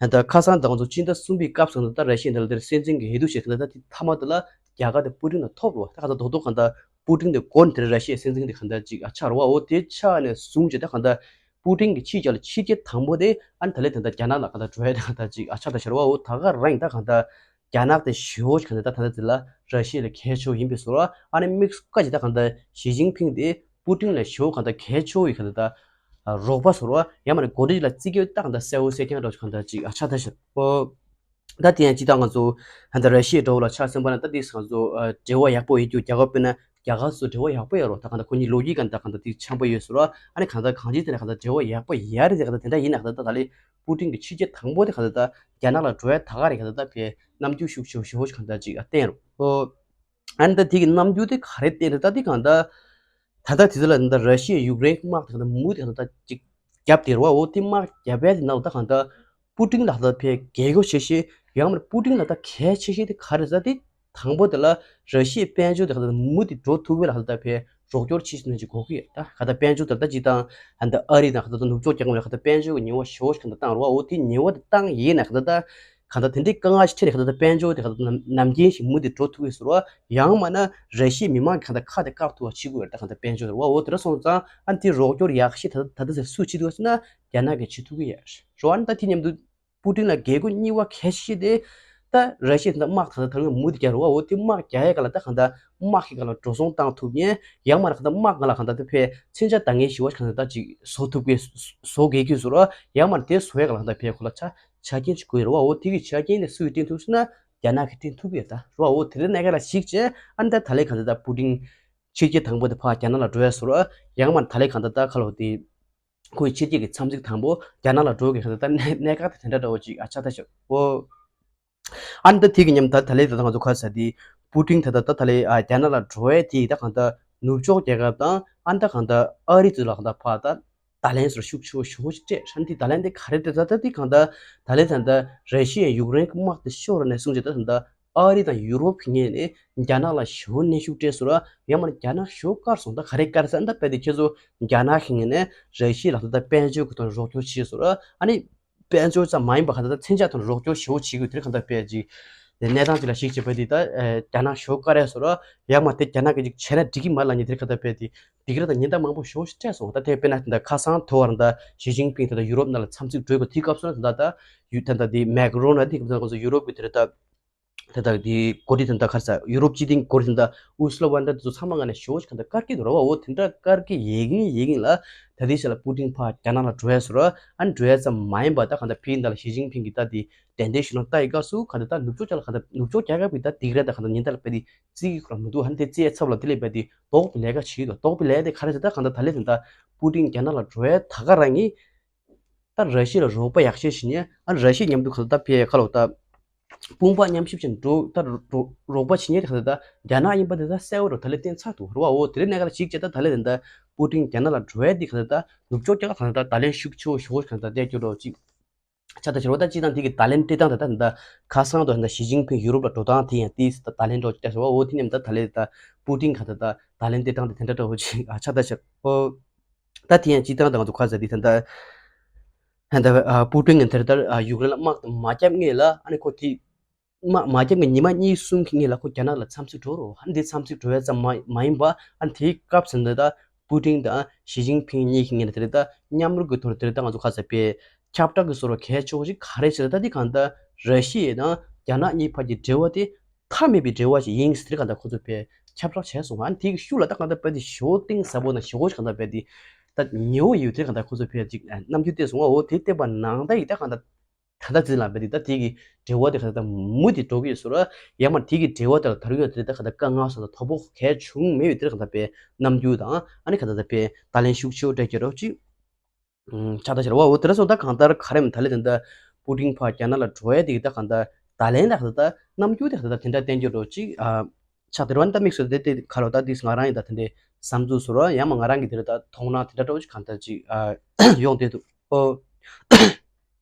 ད་ཁ་སང་ད་ང་ཚོ་སྤྱི་ཟླ་གསུམ་པའི་སྐབས་སུ་ད་ར་ཤི་ཡ་འདི་ལ་དེར་སྲིད་འཛིན་གྱི་འོས་བསྡུ་བྱས་ད་ད་དེ་མཐའ་མ་དེ་ལ་རྒྱ་གར་དེ་པུ་ཏིན་ལ་ཐོབ་རོ་ད་གང་ལྟར་རྡོག་རྡོག་གང་ལྟར་པུ་ཏིན་དེ་མགོ་ནས་དེར་ར་ཤི་ཡའི་སྲིད་འཛིན་དེ་གང་ལྟར་ཅིག་ཨ་ཆགས་རོ་བ་འོ་དེ་ཆགས་ནས་བཟུང་བྱས་ད་གང་ལྟར་པུ་ཏིན་གྱི་ཕྱི་རྒྱལ་ལ་ཕྱི་རྒྱལ་དང་པོ་དེ་ཨ་ནི་ད་ལན་ད་ད་རྒྱ་ནག་ལ་གང་ལྟར་འགྲོ་ཡ་ད་གང་ལྟར་ཅིག་ཨ་ཆགས་ད་ཤར་བ་འོ་ད་ག་རང་ད་གང་ལྟར་རྒྱ་ནག་དེ་ཞེ་བོ་ཞིག་གང་ལྟར་ད་ད་ལྟ་དེ་ལ་ར་ཤི་ཡ་ལ་གལ་ཆེ་བོ་ཡིན་པའི་བཟོ་ར་ཨ་ནི་དམིགས་སུ་བཀར་ཅིག་ད་གང་ལྟར་ཞི་ཅིན་ཕིང་དེ་པུ་ཏིན་ལ་ཞེ་བོ་གང་ལྟར་གལ་ཆེ་བོ་ཡིན་གང་ལྟར་ད་རོགས་པ་བཟོ་ར་ཡང་མ་ནི་འགོ་ཁྲིད་ལ་བརྩི་གི་ད་གང་ལྟར་གསལ་བོ་གསལ་རྐྱང་འདྲ་བོ་ཞིག་གང་ལྟར་ཅིག་ཨ་ཆགས་ད་ཤར་འོ། ད་དེ་ཡང་སྤྱི་བཏང་ང་ཚོ་ད་ལྟ་ར་ཤི་ཡའི་འགྲོ་བ་ལ་ཆ་མཚོན་པ་ན་ད་དེ་ང་ཚོ་འབྲེལ་བ་ཡག་པོ་ཡོད་རྒྱུ་རྒྱ་གར་དཔེར་ན་རྒྱ་གར་ཚོ་འབྲེལ་བ་ཡག་པོ་ཡོད་རོགས་ད་གང་ལྟར་ཁོ་གཉིས་ལོ་རྒྱུས་གང་ལྟར་གང་ལྟར་དེ་འཆམ་པོ་ཡོད་ཟེར་རོགས་ཨ་ནི་གང་ལྟར་གང་ཅིའི་ཐད་ནས་གང་ལྟར་འབྲེལ་བ་ཡག་པོ་ཡོད་རེད་ཟེར་གང་ལྟར་དེ་འདྲ་ཡིན་ན་གང་ལྟར་ད་ལྟ་པུ་ཏིན་གྱི་ཕྱི་རྒྱལ་དང་པོ་དེ་གང་ལྟར་ད་རྒྱ་ནག་ལ་འགྲོ་ཡ་ད་ག་རེད་གང་ལྟར་ད་བས་རྣམ་འགྱུར་ཤུགས་ཆེ་ཤུགས་ཆེ་གང་ལྟར་ཅིག་བསྟན་རོགས་ཨོ། ཨ་ནི་ད་དེ་གི་རྣམ་འགྱུར་དེ་ག་རེ་བསྟན་རེད་ད་དེ་གང་ལྟར་ད་ལྟ་དེ་ཚོ་ལ་ད་ལྟ་ར་ཤི་ཡ་ཡུཀ་རེན་དམག་དེ་གང་ལྟར་མུ་དེ་གང་ལྟར་ཅིག་རྒྱབ་དེ་རུ་བ་འོ་དེ་དམག་རྒྱབ་ཡ་དེ་ནང་ལ་ད་གང་ལྟར་པུ་ཏིན་ལ་ད་ཕའི་རྒྱལ་སྒོ་ཆེ་ཤེས་ཡང་མིན་པུ་ཏིན་ལ་ད་གལ་ཆེ་ཤེས་དེ་ག་རེ་ཟ་དེ་དང་པོ་དེ་ལ་ར་ཤི་ཡའི་དཔལ་འབྱོར་དེ་གང་ལྟར་མུ་དེ་འགྲོ་ཐུབ་པའི་ལ་གང་ལྟར་ཕའི་རོགས་སྐྱོར་ཆེ་ཤེས་ནས་ཅིག་དགོས་ཀྱི་ཡོད་ད་གང་ལྟར་དཔལ་འབྱོར་དེ་ད་ཅིག་དང་གང་ལྟར་ཨ་རི་དང་གང་ལྟར་ནུབ་ཕྱོགས་རྒྱལ་ཁབ་ལ་གང་ལྟར་དཔལ་འབྱོར་གྱི་ཉེན་བ་ཞེ་བོ་ཞིག་གང་ལྟར་བཏང་རུ་བ་འོ་དེ་ཉེན་བ་དེ་བཏང་ཡིན་ན་གང་ལྟར་ད་གང་ལྟར་དེ་འདྲའི་དཀའ་ངལ་ཞིག་འཕྲད་ནས་གང་ལྟར་དཔལ་འབྱོར་དེ་གང་ལྟར་ནམ་རྒྱུན་ཞིག་མུ་དེ་འགྲོ་ཐུབ་ཀྱི་ཟེར་བ་ཡང་མིན་ན་ར་ཤི་ཡའི་མི་མང་གི་གང་ལྟར་ཁ་དེ་བཀག་ཐུབ་པ་བྱེད་དགོས་རེད་ད་གང་ལྟར་དཔལ་འབྱོར་རེད་བ་འོ་དེ་འདྲ་སོང་ཙང་ཨ་ནི་དེ་རོགས་སྐྱོར་ཡག་ཤོས་ད་ད་ལྟ་ཟེར་སུས་བྱེད་ཐུབ་ཟེར་ན་རྒྱ་ནག་གིས་བྱེད་ཐུབ་ཀྱི་ཡོད་རེད་བ་ཨ་ནི་ད་དེ་མཉམ་དུ་པུ་ཏིན་ལ་རྒྱལ་སྒོ་གཉིས་པ་གལ་ཆེ་ཤོས་དེ་ད་ར་ཤི་ཡ་དེ་འདྲ་དམག་ད་ད་ད་ལྟ་མུ་དེ་རྒྱག་རེད་བ་འོ་དེ་དམག་རྒྱག་ཡས་ག་ལ་ད་གང་ལྟར་དམག་གི་ག་ལ་འགྲོ་སོང་བཏང་ཐུབ་མཁན་ཡང་མིན་ན་གང་ལྟར་དམག་ག་ལ་གང་ལྟར་དེ་ཕའི་མཚོན་ཆ་འདང་ངེས་ཤེས་བ་གང་ལྟར་ད་ཅིག་བཟོ་ཐུབ་ཀྱི་བཟོ་གལ་གྱི་ཟེར་བ་ཡང་མིན་ན་དེ་བཟོ་ཡས་ག་ལ་གང་ལྟར་ཕའི་ཁོ་ལ་ཆ་ཆ་རྐྱེན་ཅིག་དགོས་རེད་བ་འོ་དེ་གི་ཆ་རྐྱེན་དེ་སུས་བསྐྲུན་ཐུབ་ཟེར་ན་རྒྱ་ནག་གིས་བསྐྲུན་ཐུབ་ཀྱི་རེད་ད་རེད་བ་འོ་དེ་འདྲ་གནད་འགག་ལ་གཞིགས་བྱས་ཨ་ནི་ད་ད་ལན་གང་ལྟར་ད་པུ་ཏིན་ཕྱི་རྒྱལ་དང་པོ་དེ་ཕར་རྒྱ་ནག་ལ་འགྲོ་ཡ་བཟོ་ར་ཡང་མིན་ན་ད་ལན་གང་ལྟར་ད་ཁ་ལོ་དེ་ཁོའི་ཕྱི་རྒྱལ་གྱི་འཚམས་གཟིགས་དང་པོ་རྒྱ་ནག་ལ་འགྲོ་གི་གང་ལྟར་ད་གནད་གནད་འགག་དེ་དེ་འདྲ་འདྲ་བོ་ཅིག་ཨ་ཆགས་ད་ཤག་ཨོ། ཨ་ནི་ད་དེ་གི་མཉམ་ད་ད་ལན་ད་ང་ཚོ་ཁ་ས་དེ་པུ་ཏིན་ད་ད་ད་ད་ལན་ཨ་རྒྱ་ནག་ལ་འགྲོ་ཡ་དེ་ད་གང་ལྟར་ནུབ་ཕྱོགས་རྒྱལ་ཁབ་དང་ཨ་ནི་ད་གང་ལྟར་ཨ་རི་ཚོ་ལ་གང་ལྟར་ཕར་ད། ད་ལན་ཟེར་ཤུགས་ཆེ་བོ་ཞེ་པོ་ཅིག་སྤྲད་ཧྲན་ཏི་ད་ལན་དེ་ག་རེ་དེ་ད་ལྟ་དེ་གང་ལྟར་ད་ལན་ད་ལྟ་ར་ཤི་ཡ་ཡུཀ་རེན་གྱི་དམག་དེ་ཤོར་ནས་བཟུང་བྱས་ད་ད་ལྟ་ཨ་རི་དང་ཡུ་རོབ་ཀྱི་ངོས་ནས་རྒྱ་ནག་ལ་ཞེ་པོ་གནོན་ཤུགས་སྤྲད་ཟེར་བ་ཡང་མིན་ན་རྒྱ་ནག་ཞེ་པོ་དཀར་སོང་ད་ག་རེ་དཀར་ཟེར་ད་དཔེ་དེ་ཁྱེད་ཚོ་རྒྱ་ནག་གི་ངོས་ནས་ར་ཤི་ཡ་ལ་ད་ལྟ་དཔལ་འབྱོར་གྱི་ཐོག་ནས་རོགས་སྐྱོར་བྱས་ཟེར་བ་ཨ་ནི་དཔལ་འབྱོར་ཙམ་མ་ཡིན་པ་གང་ལྟར་ད་མཚོན་ཆ་ཐོག་ནས་རོགས་སྐྱོར་ཞེ་པོ་བྱེད་དགོས་དེ་གང་ལྟར་དཔེ་ཅིག་ དེ་གནས་སྟངས་ཅིག་ལ་གཞིགས་བྱས་པ་དེ་ད་ཨེ་རྒྱ་ནག་ཞོ་དཀར་ཡ་སོ་ར་ཡང་མ་དེ་རྒྱ་ནག་གི་ཅིག་བྱས་ན་འགྲིག་གི་མ་ལ་ཉེ་དེར་ཁ་ད་པས་དེ་འགྲིག་ར་ད་ཉེན་བརྡ་མང་པོ་ཞོ་ཞིག་སྤྲད་སོང་། ད་དེ་དཔེར་ན་དེ་ད་ཁ་སང་ཐོ་བར་ད་ཞི་ཅིན་ཕིང་དེ་ད་ཡུ་རོབ་ནང་ལ་འཚམས་གཟིགས་འགྲོ་དགོས་དེའི་སྐབས་སུ་ན་དེ་ད་ད་ཡུ་ད་ད་དེ་མེག་རོན་ན་དེ་སྐབས་སུ་ཡུ་རོབ་གི་དེ་ད་ད་ད་དེ་གོ་སྒྲིག་དེ་ད་ཁ་ས་ཡུ་རོབ་སྤྱི་དིང་གོ་སྒྲིག་དེ་ད་ཨུ་སུ་ལ་ཝན་ད་དེ་ཚོ་ཚང་མ་ང་ནས་ཞོ་ཞིག་ག་ད་དཀར་གི་འདུག་ར་བ། འོ་དེ་འདྲ་དཀར་གི་ཡེ་གིན་ཡེ་གིན་ལ་ད་དེ་ཞིག་ལ་པུ་ཏིན་ཕ་རྒྱ་ནག་ལ་འགྲོ་ཡ་སོ་ར་ཨ་འགྲོ་ཡ་ཙམ་མ་ཡིན་པ་ད་ག་ད་ཕིན་ད་ལ་ཞི་ཅིན་ཕིང་གི་ད་དེ་དེ་འདྲའི་ཞུ་ན་ལྟ་ཡི་སྐབས་སུ་ག་འདི་ལྟ་ནུབ་ཕྱོགས་ཅག་ལ་ག་འདི་ནུབ་ཕྱོགས་རྒྱལ་ཁབ་ཀྱི་ད་སྡིགས་ར་ད་ག་འདི་ཉིན་ལྟར་ལ་དཔེ་དེ་རྩིས་ཀྱི་ཁོ་རང་མི་འདུག་ཧན་དེ་རྩིས་ཡའི་ཚབ་ལ་དེ་ལས་དཔེ་དེ་ལྡོག་པའི་ལས་ཀ་བྱེད་ཡོད་ལྡོག་པའི་ལས་དེ་ག་རེ་ཟེར་ད་ག་འདི་ད་ལས་དེ་ད་པུ་ཏིན་རྒྱ་ནག་ལ་འགྲོ་ཡའི་ད་ག་རང་གི་ད་ར་ཤི་ཡ་ལ་རོགས་པ་ཡག་ཤོས་བྱེད་ཉེ་ཨ་ར་ཤི་ཡ་མཉམ་དུ་ག་འདི་ད་ཕེ་ཁ་ལོ་ད་དཔུང་པ་མཉམ་གཤིབ་བྱེད་འགྲོ་ད་རོགས་པ་བྱེད་ཉེ་དེ་ག་འདི་ད་རྒྱ་ནག་ཡིན་པ་དེ་ད་གསལ་བོ་རུ་ད་ལས་བསྟན་ཚར་འདུག་རུ་བ། འོ་དེ་རིང་གནས་ག་ལ་ཞིག་བྱས་ད་ད་ལས་དེ་ད་པུ་ཏིན་རྒྱ་ནག་ལ་འགྲོ་ཡ་དེ་ག་འདི་ད་ནུབ་ཕྱོགས་རྒྱལ་ཁབ་ག་འདི་ད་ད་ལན་ཤུགས་ཆེ་བོ་ཞོ་ག་འདི་ད་བསྡད་རྒྱུ་རོགས་ཅིག་ཆ་ད་ཕྱིར་བ་ད་སྤྱི་བཏང་དེ་གི་ད་ལན་སྤྲད་སྟངས་ད་ད་ད་ཁ་སང་དུ་ད་ཞི་ཅིན་ཕིང་ཡུ་རོབ་ལ་འགྲོ་སྟངས་དེ་ཡང་དེ་ད་ད་ལན་འགྲོ་ཅིག་ད་ཟེར་བ། འོ་དེ་མཉམ་ད་ད་ལན་ད་པུ་ཏིན་ག་ད་ད་ད་ལན་སྤྲད་སྟངས་དེ་དེ་འདྲ་འདྲ་བོ་ཅིག་ཨ་ཆ་ད་ཕྱིར་ཨོ་ད་དེ་ཡང་སྤྱི་བཏང་ད་ང་ཚོ་ཁ་ཟ་དེ་ད་ད་ད་ད་པུ་ཏིན་གི་དེར་ད་ཡུཀ་རེན་ལ་དམག་དེ་མ་བརྒྱབ་སྔོན་ལ་ཨ་ནི་ཁོ་དེ་མ་མ་བརྒྱབ་ཀྱི་ཉི་མ་གཉིས་གསུམ་གྱི་སྔོན་ལ་ཁོ་རྒྱ་ནག་ལ་འཚམས་གཟིགས་འགྲོ་རོགས། ཨ་ནི་དེ་འཚམས་གཟིགས་འགྲོ་བའི་ཙམ་མ་མ་ཡིན་པ་ཨ་ནི་དེའི་སྐབས་སུ་འདི་ད་པུ་ཏིན་དང་ཞི་ཅིན་ཕིང་གཉིས་ཀྱི་སྔོན་ལ་དེ་རེད་ད་མཉམ་རུབ་ཀྱི་ཐོག་ནས་དེ་རེད་ད་ང་ཚོ་ཁ་ཟ་པའི་ཁྱབ་བསྒྲགས་ཀྱི་བཟོ་འདྲ་གལ་ཆེ་བོ་ཞིག་ག་རེ་བྱས་ད་དེ་གང་ལྟར་ར་ཤི་ཡ་དང་རྒྱ་ནག་གཉིས་བར་གྱི་འབྲེལ་བ་དེ་མཐའ་མེད་པའི་འབྲེལ་བ་ཞིག་ཡིན་ཟེར་གང་ལྟར་ཁོ་ཚོས་པའི་ཁྱབ་བསྒྲགས་བྱས་སོང་། ཨ་ནི་དེའི་ཤུགས་ལ་ད་གང་ལྟར་པའི་དེ་ཞོ་གཏིང་ཟབ་པོ་ན་ཞོ་གང་ལྟར་པའི་དེ་ད་ཉེ་བོ་ཡོད་དེ་གང་ལྟར་ཁོ་ཚོས་པའི་ཅིག་རྣམ་འགྱུར་བསྟན་སོང་ཨ། འོ་དེ་བསྟན་པ་ནང་ལྟར་ཡིན་ད་གང་ལྟར། ད་ལྟ་ཚིག་ལ་བས་ཏེ་ད་དེ་གི་འབྲེལ་བ་དེ་ག་ད་མུ་དེ་འགྲོ་གི་ཡོད་ཟེར་ར། ཡང་མ་དེ་གི་འབྲེལ་བ་དེ་ལ་ད་རུང་ཡང་དེ་ད་ག་ད་དཀའ་ངལ་སོགས་ད་དོ་ཕོག་གལ་བྱུང་མེད་ཡོད་དེ་ག་ད་པའི་རྣམ་འགྱུར་དང་ཨ་ནི་ག་ད་ད་པའི་ད་ལན་ཤུགས་ཆེ་བོ་སྤྲད་ཀྱི་རོགས་ཅིག་ཆགས་ད་ཤར་བ། འོ་དེ་ར་སོང་ད་གང་ལྟར་ག་རེམ་ད་ལེ་དེ་ད་པུ་ཏིན་ཕ་རྒྱ་ནག་ལ་འགྲོ་ཡ་དེ་གི་ད་གང་ལྟར་ད་ལན་ད་ག་ད་ད་རྣམ་འགྱུར་དེ་ག་ད་ད་དེ་འདྲ་བསྟན་རྒྱུ་རོགས་ཅིག་ཆགས་དེ་ར་བ་ནི་ད་དམིགས་སུ་དེ་དེ་ག་རོ་ད་དེ་ང་རང་ཡིན་ད་དེ་འདྲའི་བསམ་ཚུལ་ཟེར་ར། ཡང་མ་ང་རང་གི་དེ་ར་ད་མཐོང་སྣང་དེ་འདྲ་འདྲ་བོ་ཅིག་གང་ལྟར་ཅིག་ཡོང་བསྡད་འདུག་ཨོ།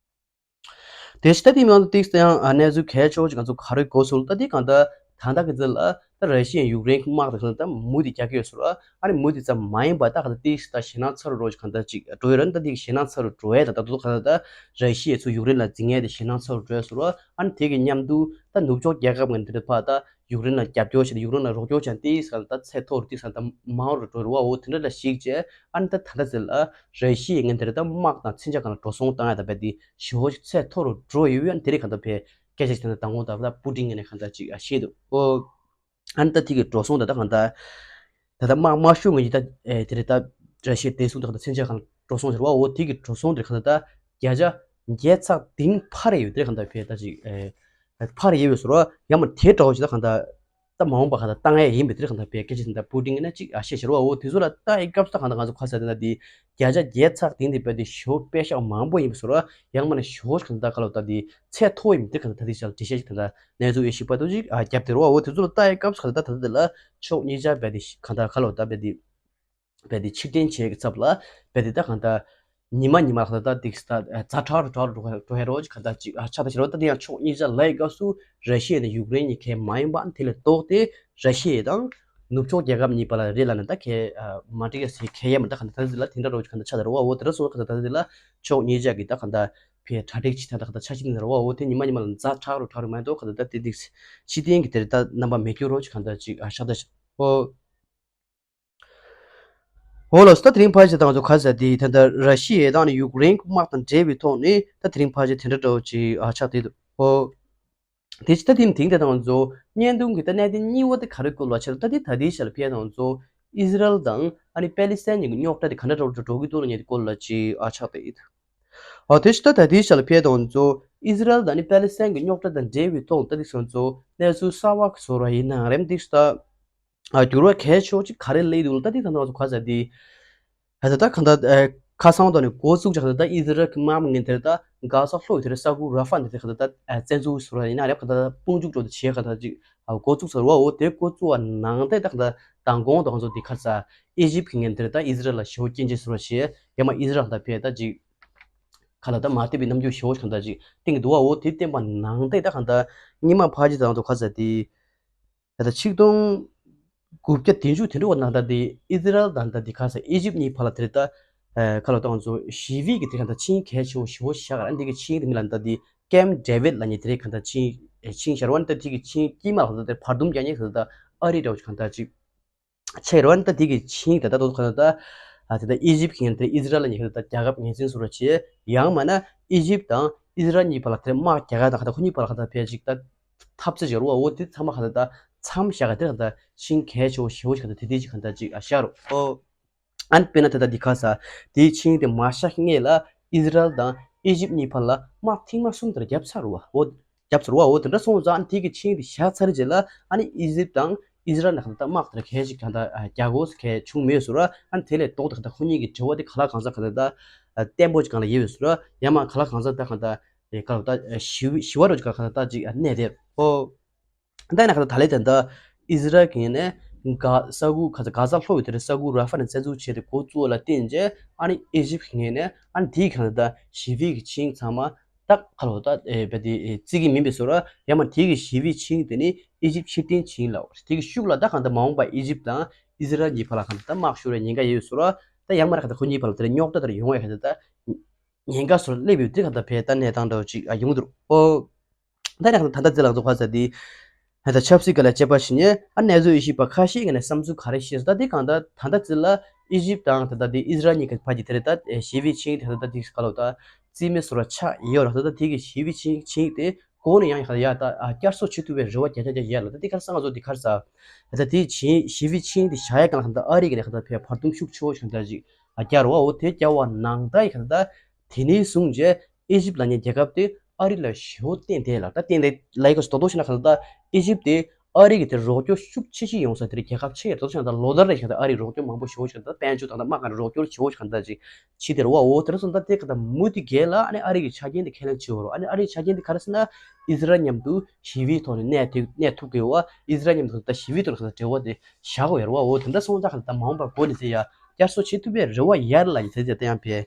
དེ་ཕྱི་ད་དེ་མིང་ཏིག་ཏང་གནས་ཚུལ་གལ་ཆེ་བ་ཅིག་ང་ཚོ་ག་རེ་གོ་སོང་ད་དེ་གང་ལྟར་ད་ལྟ་གི་ཚེ་ལ་ད་ར་ཤི་ཡ་ཡུཀ་རེན་གྱི་དམག་དང་ད་མུ་དེ་རྒྱག་གི་ཡོད་ཟེར་ར། ཨ་ནི་མུ་དེ་ཙམ་མ་ཡིན་པ་ད་གང་ལྟར་ཏིག་ད་ཞེད་སྣང་ཚ་རུ་འགྲོ་ཅིག་གང་ལྟར་ཅིག་འགྲོ་ཡོད་ར། ད་དེ་ཞེད་སྣང་ཚ་རུ་འགྲོ་ཡས་ད་ད་དུ་གང་ལྟར་ད་ར་ཤི་ཡ་ཚོ་ཡུཀ་རེན་ལ་འཛིང་ཡས་དེ་ཞེད་སྣང་ཚ་རུ་འགྲོ་ཡས་ཟེར་ར། ཨ་ནི་དེ་གི་མཉམ་དུ་ད་ནུབ་ཕྱོགས་རྒྱལ་ཁབ་ངན་དེ་འདྲ་ཕ་ད་ཡུཀ་རེན་ལ་རྒྱབ་སྐྱོར་བྱས་ཏེ་ཡུཀ་རེན་ལ་རོགས་སྐྱོར་བྱས་ཏེ་ས་ད་ཚད་མཐོ་རུ་ཏིག་ས་ད་མང་རུ་འགྲོ་རུ་བ། འོ་དེ་འདྲ་ལ་ཞིག་བྱས་ཨ་ནི་ད་ད་ད་ཚེ་ལ་ར་ཤི་ཡའི་ངན་དེ་རེད་ད་དམག་དང་མཚོན་ཆ་གང་ལ་འགྲོ་སོང་བཏང་ཡ་ད་བས་ཏེ་ཞི་བོ་ཞིག་ཚད་མཐོ་རུ་འགྲོ་ཡོད་ཡོད། ཨ་ནི་དེ་རིང་གང་ལྟར་བས་སྐད་ཆ་ཞིག་ད་ད་དང་པོ་ད་ད་པུ་ཏིན་ངན་ནས་གང་ལྟར་ཅིག་ཨ་ཤེས་འདུག་འོ་ཨ་ནི་ད་དེ་གི་འགྲོ་སོང་ད་ད་གང་ལྟར་ད་ད་དམག་དམག་ཤུགས་ངན་གྱི་ད་དེ་རེད་ད་ར་ཤི་ཡའི་བདེ་སྲུང་ད་གང་ལྟར་མཚོན་ཆ་གང་ལ་འགྲོ་སོང་ཟེར་བ། འོ་དེ་གི་འགྲོ་སོང་དེ་གང་ལྟར་ད་བརྒྱ་ཆ་བརྒྱད་ཚེག་བདུན་འཕར་ཡོད་དེ་གང་ལྟར་བས་ད་ཅིག་ཨ། འཕར་ཡོད་པའི་ཟུར་ཡང་མ་དེ་འདྲ་བོ་ཞིག་ད་གང་ལྟར་ད་མ་འོངས་པ་གང་ལྟར་བཏང་ཡས་ཡིན་པའི་དེར་གང་ལྟར་བས་སྐད་ཆ་དེ་འདྲ་པུ་ཏིན་ན་ཅིག་ཨ་བཤད་ཤར་བ། འོ་དེ་ཚོ་ལ་ལྟ་ཡི་སྐབས་སུ་ད་གང་ལྟར་ང་ཚོ་ཁ་ས་དེ་འདྲ་དེ་བརྒྱ་ཆ་བརྒྱད་ཚེག་བདུན་དེ་བས་དེ་ཞོ་དཔེ་ཤག་མང་པོ་ཡིན་པའི་ཟུར་ཡང་མ་ནས་ཞོ་གང་ལྟར་ག་ལོ་ད་དེ་ཚད་མཐོ་བོ་ཡིན་པའི་དེར་གང་ལྟར་ད་དེ་ཞག་འགྲེལ་བཤད་ཞིག་ད་ལྟ་གནས་ཚུལ་ཨེ་ཤི་པ་དུ་ཅིག་ཨ་རྒྱབ་དེ་རུ་བ། འོ་དེ་ཚོ་ལ་ལྟ་ཡི་སྐབས་སུ་གང་ལྟར་ད་ལྟ་དེ་ལ་ཕྱོགས་གཉིས་ཆ་བས་དེ་གང་ལྟར་ག་ལོ་ད་བས་དེ། རྦད་དེ་ཕྱིར་འཐེན་བྱེད་ཀྱི་ཚབ་ལ་རྦད་དེ་ད་གང་ལྟར་ཉི་མ་ཉི་མ་ལ་ད་ཏིག་ད་ཛ་དྲག་རུ་དྲག་རུ་འགྲོ་འགྲོ་ཧེ་རོ་གང་ལྟར་ཅིག་ཨ་ཆགས་ད་ཕྱིར་རོ། ད་དེ་ཡང་ཕྱོགས་གཉིས་ཆ་ལའི་སྐབས་སུ་ར་ཤི་ཡ་དང་ཡུཀ་རེན་གཉིས་ཁེ་མ་ཡིན་པ་དེ་ལས་ལྡོག་སྟེ་ར་ཤི་ཡ་དང་ནུབ་ཕྱོགས་རྒྱལ་ཁབ་གཉིས་བར་ལ་རེད་ལ་ན་ད་ཁེ་མ་འགྲིག་ཡ་ཟེར་ཁེ་ཡ་མ་ད་གང་ལྟར་ད་དེ་ལ་དེ་འདྲ་རོ་གང་ལྟར་ཆགས་ད་རོ། འོ་དེ་ར་སོང་གང་ལྟར་ད་དེ་ལ་ཕྱོགས་གཉིས་ཆ་གི་ད་གང་ལྟར་ཕེ་གྲ་སྒྲིག་ཅིག་ད་ད་གང་ལྟར་ཆ་ཤིག་ན་རོ། འོ་དེ་ཉི་མ་ཉི་མ་ལ་ཛ་དྲག་རུ་དྲག་རུ་མ་གཏོགས་གང་ལྟར་ད་དེ་ཏིག་ཕྱི་རྟེན་གྱི་དེ་རེད་ད་རྣམ་པ་མེད་རྒྱུ་རོ་གང་ལྟར་ཅིག་ཨ་ཆགས་ད་ཕྱིར་རོ། འོ་ལགས་སོ། ད་དེ་རིང་ཕལ་ཆེར་ད་ང་ཚོ་ག་ཟེར་དེ་ད་ལྟ་ར་ཤི་ཡའི་དང་ནི་ཡུཀ་རེན་དམག་དང་འབྲེལ་བའི་ཐོག་ནས་ད་དེ་རིང་ཕལ་ཆེར་དེ་འདྲ་འདྲ་བོ་ཅིག་ཨ་ཆགས་བསྡད་འདུག་འོ། དེ་ཅི་ད་དེ་དེང་དེ་ད་ང་ཚོ་བརྙན་ཐུང་གི་ད་གནད་དོན་གཉིས་པ་དེ་ག་རེ་སྐོར་ལ་ཆེར་ད་དེ་ད་དེའི་ཞལ་ཕེ་ད་ང་ཚོ་ཨི་ཟི་རལ་དང་ཨ་ནི་པེ་ལི་སི་ཐན་གཉིས་ཀྱི་རྙོག་དྲ་དེ་ག་འདྲ་འདྲ་བོ་འགྲོ་གི་འདུག་ལ་ཉེ་དེ་སྐོར་ལ་ཅིག་ཨ་ཆགས་བསྡད་ཡོད། འོ་དེ་ཅི་ད་ད་དེའི་ཞལ་ཕེ་ད་ང་ཚོ་ཨི་ཟི་རལ་དང་ཨ་ནི་པེ་ལི་སི་ཐན་གྱི་རྙོག་དྲ་དང་འབྲེལ་བའི་ཐོག་ད་དེ་ང་ཚོ་གནས་ཚུལ་གསར་བ་གི་བཟོ་ར་ཡིན་ན་རེམ་དེ་ཅི་ད། ཨ་འགྱུར་བ་གལ་ཆེ་བ་ཅིག་ག་རེ་སླེབས་འདུག་ལ་ད་དེ་ད་ང་ཚོ་ག་ཟེར་དེ། ད་ད་གང་ལྟར་ཁ་སང་དང་ནི་འགོ་བཙུགས་ཀྱང་ད་ཨི་ཟི་རལ་གྱི་དམག་མི་ངན་དེར་ད་གྷ་ས་ལྷོ་ཡི་དེར་ས་ཁུལ་ར་ཧྥ་ནས་དེ་ག་ད་བཙན་འཛུལ་ཟེར་བ་ཡིན་ན་རེད། ག་ད་དཔུང་འཇུག་འགྲོ་དེ་བྱས་ག་ད་ཅིག་འགོ་བཙུགས་ཟེར་བ། འོ་དེ་འགོ་བཙུགས་པ་ནང་དེ་ད་ག་ད་མདང་དགོང་དང་ཚོ་དེ་ཁ་ས་ཨི་ཇིབ་ཀྱི་ངན་དེར་ད་ཨི་ཟི་རལ་ལ་ཞེ་པོ་སྐྱོན་ཅིག་ཟེར་བ་བྱས་ཡང་མ་ཨི་ཟི་རལ་ད་ཕེ་ད་ཅིག་ག་ལ་ད་མ་བདེ་བའི་རྣམ་འགྱུར་ཞེ་པོ་ག་ད་ཅིག་བསྟན་གྱི་འདུག་བ། འོ་དེ་བསྟན་པ་ནང་དེ་ད་ག་ད་སྔོན་མ་ཕལ་ཆེར་ད་ང་ཚོ་ག་ཟེར་དེ། ད་ལྟ་ཆིག་སྟོང་དགུ་བརྒྱ་བདུན་ཅུ་དོན་དྲུག་པ་ནང་ད་དེ་ཨི་ཟི་རལ་དང་ད་དེ་ཁ་ས་ཨི་ཇིབ་གཉིས་བར་ལ་དེ་རེད་ད། ཁ་ལོ་ཏང་ཚོ་ཞི་བའི་གི་དེ་ག་ད་ཆིངས་གལ་ཆེ་བོ་ཞེ་པོ་བཞག་ག་ར་འདི་གི་ཆིངས་དེ་མི་ལ་ད་དེ་ཀེམ་ཌེ་ཝིད་ལ་ཉེ་དེ་རེད། ག་ད་ཆིངས་ ཆིངས་བཞག་རེད་བ། ད་དེ་གི་ཆིངས་དཀྱིལ་མ་ལ་གང་ལྟར་དེ་བར་འདུམ་རྒྱག་མཁན་གང་ལྟར་ཨ་རི་འདྲ་བོ་ཅིག་གང་ལྟར་ཅིག་ཆགས་རེད་བ། ད་དེ་གི་ཆིངས་ད་ལྟ་དོ་གང་ལྟར་ད་ཨ་དེ་ད་ཨི་ཇིབ་གི་ངན་དེ་ཨི་ཟི་རལ་ལ་ཉེ་གང་ལྟར་རྒྱལ་ཁབ་ངན་ཚན་ཟུར་བ་བྱས། ཡང་མིན་ན་ཨི་ཇིབ་དང་ཨི་ཟི་རལ་གཉིས་བར་ལ་དེ་དམག་རྒྱག་ག་དང་གང་ལྟར་ཁོ་གཉིས་བར་ལ་གང་ལྟར་ཕལ་ཅིག་ད་འཐབ་རྩོད་བྱེད་རོགས་འོ་དེ་ཚང་མ་གང་ལྟར་ད་མཚམས་བཞག་ག་དེ་གང་ལྟར་ཆིངས་གལ་ཆེ་བོ་ཞེ་བོ་ཞིག་གང་ལྟར་དེ་དེ་ཅིག་གང་ལྟར་བཞག་རོགས་འོ། ཨ་ནི་དཔེར་ན་ད་ལྟ་འདི་ག་ས་དེའི་ཆིངས་དེ་མ་བཞག་སྔོན་ལ་ཨི་ཟི་རལ་དང་ཨི་ཇིབ་གཉིས་བར་ལ་དམག་ཐེངས་མ་གསུམ་དེར་བརྒྱབ་ཚར་རོ་བ། འོ་བརྒྱབ་ཚར་རོ་བ། འོ་དེ་འདྲ་སོང་ཙང་ཨ་ནི་དེ་གི་ཆིངས་དེ་བཞག་ཚར་རྗེས་ལ་ཨ་ནི་ཨི་ཇིབ་དང་ཨི་ཟི་རལ་ནས་གང་ལྟར་དམག་དེར་གལ་ཞིག་གང་ལྟར་རྒྱག་དགོས་གལ་བྱུང་མེད་ཟེར་ར། ཨ་ནི་དེ་ལས་ལྡོག་སྟེ་གང་ལྟར་ཁོ་གཉིས་ཀྱི་འབྲེལ་བ་དེ་ག་ལ་གང་ས་གང་ལྟར་བརྟན་པོ་ཅིག་གང་ལ་ཡོད་ཟེར་ར། ཡང་མ་ག་ལ་གང་ས་ད་གང་ལྟར་ག་ལ་ད་ཞི་བ་རོ་ཅིག་གང་ལྟར་ཅིག་གནས་དེ་འོ། ད་ནི་ཁ་ད་ལས་ད་ལྟ་ཨི་ཟི་རལ་གྱི་ནས་ག་ས་ཁུལ་ཁ་ས་ག་ས་ལྷོ་ཡི་དེར་ས་ཁུལ་ར་ཧྥ་ནས་བཙན་འཛུལ་བྱས་ཏེ་འགོ་བཙུགས་ལ་བརྟེན་རྗེས་ཨ་ནི་ཨི་ཇིབ་གྱི་ནས་ཨ་ནི་དེའི་ཁ་ད་ཞི་བའི་གི་ཆིངས་ཚང་མ་ད་ཁ་ལོ་ད་ཨེ་བ་དེ་བརྩི་གི་མིན་པའི་བཟོ་ར། ཡང་མ་དེའི་གི་ཞི་བའི་ཆིངས་དེ་ནི་ཨི་ཇིབ་ཕྱིར་འཐེན་ཆིངས་ལ་དེ་གི་ཤུགས་ལ་ད་གང་ད་མ་འོངས་པ་ཨི་ཇིབ་དང་ཨི་ཟི་རལ་གཉིས་བར་ལ་གང་ད་དམག་ཤོར་བའི་ཉེན་ཁ་ཡོད་བཟོ་ར། ད་ཡང་མ་ར་ཁ་ད་ཁོ་གཉིས་བར་ལ་དེར་རྙོག་དྲ་དེར་ཡོང་བའི་ཁ་ད་ཉེན་ཁ་སོར་སླེབས་ཡོད་དེ་ཁ་ད་བས་ད་གནས་སྟངས་འདྲ་བོ་ཅིག་ཡོང་འདུག་ཨོ། ད་ནས་ད་ལྟ་ཙི་ལག་ཏུ་ཁ་ས་དེ། ད་ཆབ་སྲིད་ཀ་ལ་དཔྱད་པ་བྱེད་ཉེ་ཨ་གནས་ཚུལ་ཡེ་ཤེས་པ་ཁ་ཤས་ཀྱི་ནས་བསམ་ཚུལ་ག་རེ་བཤད་སོང་། ད་དེ་གང་ད་ད་ལྟ་ཙི་ལ་ཨི་ཇིབ་དང་ད་ལྟ་དེ་ཨི་ཟི་རལ་གཉིས་ཀྱི་བར་གྱི་དེ་རེད་ད་ཞི་བའི་ཆིངས་དེ་ད་ལྟ་དེ་ག་ལོ་ད་རྩིས་མེད་སོར་བ་ཆགས་ཡོད་ར། ད་ལྟ་དེ་གི་ཞི་བའི་ཆིངས་ཆིངས་དེ་གོང་ནས་ཡང་ཡང་ཡ་ད་བསྐྱར་གསོ་བྱེད་ཐུབ་པའི་རེ་བ་རྒྱ་ཆ་རྒྱ་ཡ་ལ་ད་དེ་གར་སང་ང་ཚོ་དེ་གར་ས་ད་ལྟ་དེ་ཆིངས་ཞི་བའི་ཆིངས་དེ་བཞག་ཡ་གང་ལ་གང་ད་ཨ་རི་གི་ནས་གང་ད་ཕེ་བར་འདུམ་ཤུགས་ཆེ་བོ་ཞིག་གང་ད་ཅིག་རྒྱ་ར་བ་འོ་དེ་རྒྱ་བ་ནང་ད་ཡི་གང་ད་དེ་ནས་བཟུང་རྗེས། ཨི་ཇིབ་ལབ་མཁན་རྒྱལ་ཁབ་དེ་ཨ་རི་ལ་ཞེ་པོ་བརྟེན་བསྡད་ལ། ད་བརྟེན་བསྡད་ལ་ཡི་ག་ཞིག་རྡོག་རྡོག་བྱས་ན་ག་ལ་ད་ཨི་ཇིབ་དེ་ཨ་རི་གི་དེར་རོགས་སྐྱོར་ཤུགས་ཆེ་ཤོས་ཡོང་ས་དེར་རྒྱལ་ཁབ་ཆེ་ཡ་རྡོག་རྡོག་བྱས་ན་ད་ལོ་ལྟར་རེ་བཞིན་ད་ཨ་རི་རོགས་སྐྱོར་མང་པོ་ཞེ་པོ་ཞིག་ད་དཔལ་འབྱོར་དང་ད་དམག་ག་རེ་རོགས་སྐྱོར་ཞེ་པོ་ཞིག་ག་ད་ཅིག་བྱེད་དེ་རེད་བ། འོ་དེར་སོང་ད་དེ་ག་ད་མུ་མཐུད་རྒྱལ་ལ་ཨ་ནི་ཨ་རི་གི་ཆ་རྐྱེན་དེ་ཁས་ལེན་བྱེད་འོ་རོ། ཨ་ནི་ཨ་རི་ཆ་རྐྱེན་དེ་ག་རེ་ཟེར་ན་ཨི་ཟི་རལ་མཉམ་དུ་ཞི་བའི་ཐོག་ནས་གནས་ཐུབ་གནས་ཐུབ་དགོས་བ། ཨི་ཟི་རལ་མཉམ་དུ་ད་ཞི་བའི་ཐོག་ནས་ག་ད་འབྲེལ་བ་དེ་བཞག་དགོས་ཡ་རེད་བ། འོ་དེ་འདྲ་སོང་ད་ག་ད་མ་འོངས་པ་སྒོ་ནས་ཟེར་ཡ་བསྐྱར་གསོ་བྱེད་ཐུབ་པའི་རེ་བ་ཡར་ལ་ཡིན་ཟེར་ཏེ་ཡང་ཕེ།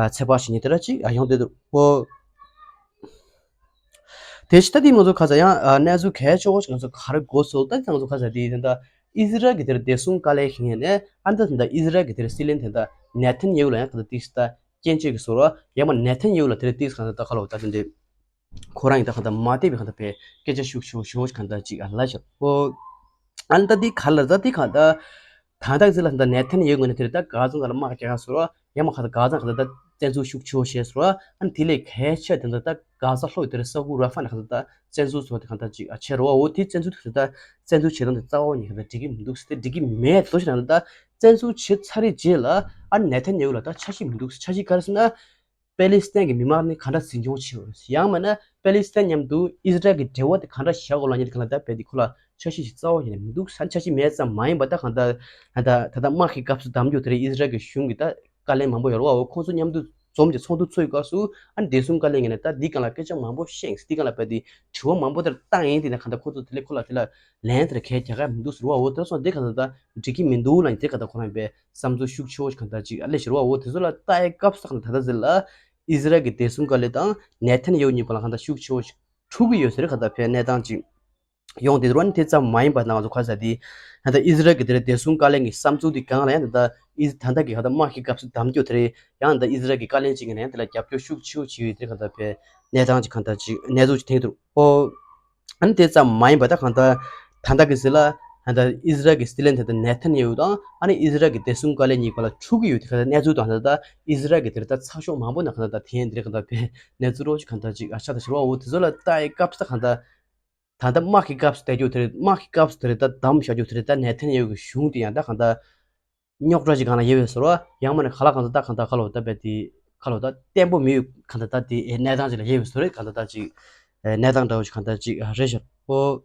ཚེ་དཔག་བྱེད་མཁན་དེ་འདྲ་ཅིག་ཡོང་བསྡད་འདུག་གོ། དེ་ཕྱི་ད་དེ་ང་ཚོ་ཁ་ས་ཡང་གནས་ཚུལ་གལ་ཆེ་བོ་ཞིག་ང་ཚོ་ག་རེ་གོ་སོང་། ད་ང་ཚོ་ཁ་ས་དེ་ད་ཨི་ཟི་རལ་གྱི་དེར་བདེ་སྲུང་བཀའ་བློན་ཞིག་ཡིན་ནས་ཨ་ད་ད་ཨི་ཟི་རལ་གྱི་དེར་སྲིད་བློན་དེ་ད་ནེ་ཐན་ཡེ་ཧུ་ལ་ཡང་ད་ད་ཏིག་ད་སྐྱོན་བརྗོད་ཀྱི་སོ་ར། ཡང་མ་ནེ་ཐན་ཡེ་ཧུ་ལ་དེར་ཏིག་གང་ད་ད་ཁ་ལོ་ད་དེ་འདྲ་ཁོ་རང་ཡིན་ད་གང་ད་མ་བལྟས་པའི་གང་ད་པའི་སྐད་ཆ་ཤུགས་ཆེ་བོ་ཞེ་བོ་ཞིག་གང་ད་ཅིག་ལབ་བཞག་གོ། ཨ་ནི་ད་འདི་ག་ལ་ད་འདི་གང་ད། ད་ད་ཟི་ལ་ད་ནེ་ཐན་ཡེ་ཧུ་ངོས་ནས་དེར་ད་ག་ཟ་ད་ལ་དམག་རྒྱག་ག་སོ་ར། ཡང་མ་ག་ད་ག་ཟ་ག་ད་ད་བཙན་འཛུལ་ཤུགས་ཆེ་བོ་བྱས་སོ་ར། ཨ་ནི་དེ་ལས་གལ་ཆེ་དེ་ད་ད་ག་ཟ་ལྷོ་ཡི་དེར་ས་ཁུལ་ར་ཧྥ་ནས་ག་ད་ད་བཙན་འཛུལ་སོ་དེ་གང་ད་ཅིག་ཨ་ཆེ་རོ། འོ་དེ་བཙན་འཛུལ་དེ་ད་བཙན་འཛུལ་བྱེད་སྟངས་དེ་རྩ་བ་ཉིད་ག་ད་འགྲིག་གི་མི་འདུག་ཟེར་ཏེ་འགྲིག་གི་མེད་དོ་ཞེ་ན་ད་བཙན་འཛུལ་བྱེད་ཚར་རེད་རྗེས་ལ་ཨ་ནི་ནེ་ཐན་ཡེ་ཧུ་ལ་ད་འཆར་གཞི་མི་འདུག་ཟེར། འཆར་གཞི་ག་རེ་ཟེར་ན། པེ་ལི་སི་ཐན་གྱི་མི་མང་ནི་ག་འདྲ་འཛིན་སྐྱོང་བྱེད་འོས། ཡང་མིན་ན་པེ་ལི་སི་ཐན་མཉམ་དུ་ཨི་ཟི་རལ་གྱི་འབྲེལ་བ་དེ་ག་འདྲ་བཞག་དགོས་ལབ་མཁན་དེ་ག་ལ་ད་རྦད་དེ་ཁོ་ལ་འཆར་གཞི་ཞིག་རྩ་བ་ཉིད་ནས་མི་འདུག་ཟེར། འཆར་གཞི་མེད་ཙམ་མ་ཡིན་པ་ད་གང་ལྟར་ད་ད་ད་དམག་གི་སྐབས་སུ་གདམ་རྒྱུ་དེ་རེད། ཨི་ཟི་རལ་གྱི་གཞུང་གི་ད་བཀའ་བློན་མང་པོ་ཡོད་རེད་བ། འོ་ཁོང་ཚོ་མཉམ་དུ་འཛོམས་ཀྱི་ཚོགས་འདུ་ཚོགས་ཡི་སྐབས་སུ་ཨ་ནི་བདེ་སྲུང་བཀའ་བློན་ངོས་ནས་ད་འདི་སྒང་ལ་སྐད་ཆ་མང་པོ་བཤད། འདི་སྒང་ལ་རྦད་དེ་དྲི་བ་མང་པོ་དེར་བཏང་ཡིན། དེ་ནས་གང་ལྟར་ཁོ་ཚོ་དེ་ལས་ཁོ་ལ་དེ་ལ་ལན་དེར་གས་རྒྱག་ག་མི་འདུག་ཟེར་བ། འོ་དེ་སོང་དེ་ག་ད་ད་འགྲིག་གི་མི་འདུག་ལབ་ནས་དེ་ག་ད་ཁོ་རང་པའི་བསམ་ཚུལ་ཤུགས་ཆེ་བོ་ཞིག་ག་ད་ཅིག་ཨ་ལས་ཤེར་བ། འོ་དེ་ཚོ་ལ་ལྟ་ཡའི་སྐབས་སུ་ག་ད་ད་ཟེར་ལ་ཨི་ཟི་རལ་གྱི་བདེ་སྲུང་བཀའ་བློན་དང་ནེ་ཐན་ཡེ་ཧུ་གཉིས་བར་ལ་ག་ད་ཤུགས་ཆེ་བོ་ཞིག་འཁྲུག་གི་ཡོད་ཟེར་ག་ད་ཕའི་གནས་སྟངས་ཅིག་ཡོང་དེ་རུ་ཨ་ནི་དེ་ཙམ་མ་ཡིན་པ་ད་ང་ཚོ་ག་ཟེར་དེ་ད་ད་ཨི་ཟི་རལ་གྱི་དེ་རེད་བདེ་སྲུང་བཀའ་བློན་གྱི་བསམ་ཚུལ་དེ་གང་ལ་ཡང་ད་ད་ཨི་ད་ད་གི་ག་ད་དམག་གི་སྐབས་སུ་གདམ་རྒྱུ་དེ་རེད། ཡང་ད་ཨི་ཟི་རལ་གྱི་བཀའ་བློན་ཅིག་ཡིན་ན་ཡང་དེ་ལ་རྒྱབ་སྐྱོར་ཤུགས་ཆེ་བོ་བྱེད་ཡོད་དེ་ག་ད་ཕའི་གནས་སྟངས་ཅིག་ག་ད་ཅིག་གནས་ཚུལ་ཅིག་ཐེངས་དུ་ཨོ། ཨ་ནི་དེ་ཙམ་མ་ཡིན་པ་ད་གང་ལྟར་ད་ལྟ་གི་ཟེར་ལ་ད་ལྟ་ཨི་ཟི་རལ་གྱི་སྲིད་བློན་ད་ལྟ་ནེ་ཐན་ཡེ་ཧུ་དང་ཨ་ནི་ཨི་ཟི་རལ་གྱི་བདེ་སྲུང་བཀའ་བློན་གཉིས་བར་ལ་འཁྲུག་གི་ཡོད་དེ་ག་ད་གནས་ཚུལ་དང་ད་ལྟ་ཨི་ཟི་རལ་གྱི་དེར་ད་ཚགས་ཤོག་མང་པོ་ནང་ག་ད་ད་ཐེན་དེར་ག་ད་པའི་གནས་ཚུལ་རོ་ཅིག་ག་ད་ཅིག་ཨ་ཆ་ད་ཤར་བ། འོ་དེ་ཚོ་ལ་ལྟ་ཡི་སྐབས་སུ་ད་ག་ད་ད་ད་དམག་གི་སྐབས་སུ་བསྡད་རྒྱུ་དེར་དམག་གི་སྐབས་སུ་དེར་ད་བསྡམས་བཞག་རྒྱུ་དེར་ད་ནེ་ཐན་ཡེ་ཧུ་གི་གཞུང་དེ་ཡང་ད་ག་ད་རྙོག་དྲ་ཅིག་གང་ལ་ཡོད་པའི་ཟེར་བ། ཡང་མ་ནས་ག་ལ་གང་ལྟར་ད་གང་ལྟར་ག་ལོ་ད་རྦད་དེ་ག་ལོ་ད་བརྟན་པོ་མི་ཡོད་གང་ལྟར་ད་དེ་གནས་སྟངས་ཅིག་ལ་ཡོད་པའི་ཟེར་རེད། གང་ལྟར་ད་ཅིག་གནས་སྟངས་འདྲ་བོ་ཞིག་གང་ལྟར་ཅིག་རེད་ཤག་ཨོ།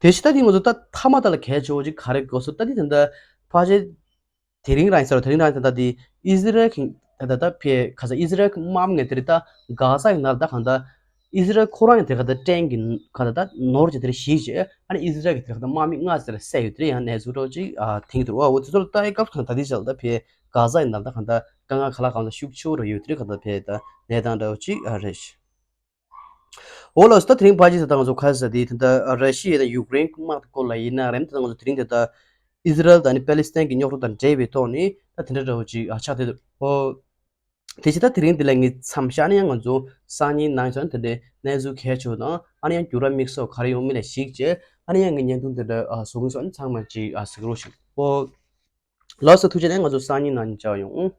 དེ་ཕྱི་ད་དེ་ང་ཚོ་ད་མཐའ་མ་ད་ལ་གལ་ཆེ་བོ་ཅིག་ག་རེ་གོ་སོང་ད་དེ་ད་ལྟ་ཕལ་ཆེར་དེ་རིང་རང་ཡིན་ས་རེད། དེ་རིང་རང་ཡིན་ད་ལྟ་དེ་ཨི་ཟི་རལ་གྱི་ད་ལྟ་ད་ཕེ་ག་ས་ཨི་ཟི་རལ་གྱི་དམག་མི་ངས་དེ་རིང་ད་ག་ས་ཡིན་ན་ད་གང་ལྟར། ཨི་ཟི་རལ་ཁོ་རང་ཡང་དེ་ག་ད་ཊེང་གི་ག་ད་ད་ནོར་གྱི་དེར་ཞིག་བྱས། ཨ་ནི་ཨི་ཟི་རལ་གྱི་དེ་ག་ད་དམག་མི་ལྔ་ཟེར་བསད་ཡོད་དེ་ཡང་གནས་ཚུལ་འདྲ་ཅིག་ཨ་ཐེངས་དུ་བ། འོ་དེ་ཚོ་ལ་ལྟ་ཡི་སྐབས་གང་ད་དེ་བྱས་ད་ཕེ་ག་ས་ཡིན་ན་ད་གང་ད་དཀའ་ངལ་ག་ལ་གང་ད་ཤུགས་ཆེ་བོ་རུ་ཡོད་དེ་ག་ད་ཕེ་ད་གནས་སྟངས་འདྲ་ཅིག་ཨ་རེད། འོ་ལགས་སོ། ད་དེ་རིང་ཕལ་ཆེར་ད་ང་ཚོ་ག་ས་དེ་ད་ལྟ་ར་ཤི་ཡ་དང་ཡུཀ་རེན་དམག་སྐོར་ལ་ཡིན་ན་རེད། ད་ང་ཚོ་དེ་རིང་ད་ལྟ་ཨི་ཟི་རལ་དང་ནི་པེ་ལི་སི་ཐན་གྱི་རྙོག་དྲ་དང་འབྲེལ་བའི་ཐོག་ནས་ད་དེ་འདྲ་འདྲ་བོ་ཅིག་ཨ་ཆགས་བསྡད་འདུག་ཨོ། དེ་བྱས་ད་དེ་རིང་འདི་ལ་ངས་མཚམས་བཞག་ནས་ཡང་ང་ཚོ་སང་ཉིན་གནངས་ཚེ་དེ་འདྲའི་གནས་ཚུལ་གལ་ཆེ་བ་དང་ཨ་ནི་ཡང་འགྱུར་བ་དམིགས་བསལ་ག་རེ་ཡོང་མིན་ལ་གཞིགས་བྱས་ཨ་ནི་ཡང་ངས་བརྙན་ཐུང་དེ་འདྲ་ཨ་བཟོ་གི་སོང་། ཚང་མ་ཅིག་ཨ་གཟིགས་རོགས་ཞུ། ཨོ། ལགས་སོ། ཐུགས་རྗེ་ཆེ། ང་ཚོ་སང་ཉིན་ནང་མཇལ་ཡོང་།